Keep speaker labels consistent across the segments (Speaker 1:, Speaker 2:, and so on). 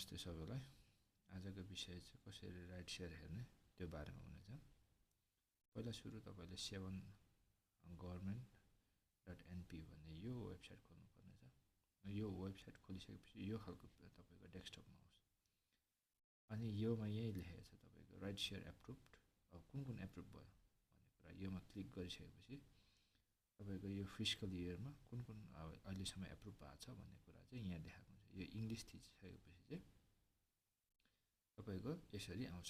Speaker 1: नमस्ते सबैलाई। आजको विषय चाहिँ कसरी राइड सेयर हेर्ने त्यो बारेमा हुनेछ। पहिला सुरु तपाईले seven government.np भन्ने यो वेबसाइट खोल्नु पर्नेछ। यो वेबसाइट खोलिसकेपछि यो खालको तपाईको डेस्कटपमा आउँछ। अनि योमा यही लेखेको छ तपाईको राइड सेयर एप्रुभड। अब कुन एप्रुभ भयो भन्ने कुरा योमा क्लिक गरिसकेपछि तपाईको यो फिस्कल इयरमा कुन अहिलेसम्म एप्रुभ भएको छ भन्ने कुरा चाहिँ यहाँ देखाएको हुन्छ। यो इंग्लिश थिचिसकेपछि चाहिँ तपाईको यसरी आउँछ।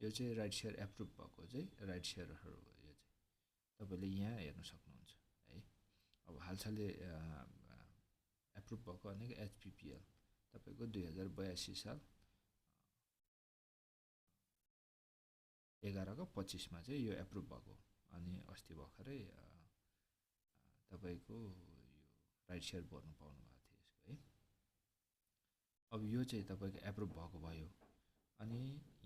Speaker 1: यो चाहिँ राइड सेयर एप्रुभ भएको चाहिँ राइड सेयरहरु हो। यो चाहिँ तपाईले यहाँ हेर्न सक्नुहुन्छ है। अब हालसालै एप्रुभ भएको भनेको HPPL तपाईको 2082 साल 11/25 मा चाहिँ यो एप्रुभ भएको। अनि अस्ति भर्खरै तपाईको यो राइड सेयर भर्नु पाउनु भएको थियो यसको है। अब यो चाहिँ तपाईको एप्रुभ भएको भयो। अनि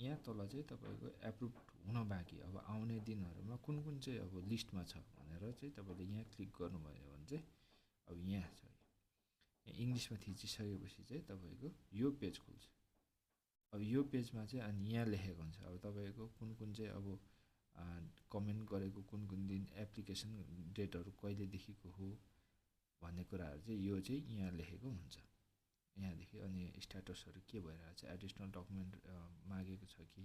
Speaker 1: यहाँ तल चाहिँ तपाईको एप्रुभ हुन बाँकी अब आउने दिनहरुमा कुन चाहिँ अब लिस्टमा छ भनेर चाहिँ तपाईले यहाँ क्लिक गर्नुभयो भने चाहिँ अब यहाँ छ। यहाँ इंग्लिशमा थिचिसकेपछि चाहिँ तपाईको यो पेज खुल्छ। अब यो पेजमा चाहिँ अनि यहाँ लेखेको हुन्छ अब तपाईको कुन चाहिँ अब कमेन्ट गरेको कुन दिन एप्लिकेसन डेटहरु कहिले देखिको हो भन्ने कुराहरु चाहिँ यो चाहिँ यहाँ लेखेको हुन्छ। यहाँ देखि अनि स्ट्याटसहरु के भइरहेको छ, एडिशनल डकुमेन्ट मागेको छ कि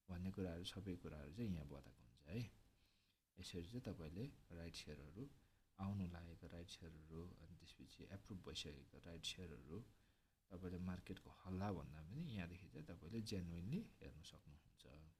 Speaker 1: भन्ने कुराहरु सबै कुराहरु चाहिँ यहाँ बताएको हुन्छ है। यसरी चाहिँ तपाईले राइड सेयरहरु आउनु लागेको राइड सेयरहरु अनि त्यसपछि एप्रुभ भइसकेको राइड सेयरहरु तपाईले मार्केटको हल्ला भन्दा पनि यहाँ देखि चाहिँ तपाईले जेन्युइनली हेर्न सक्नुहुन्छ।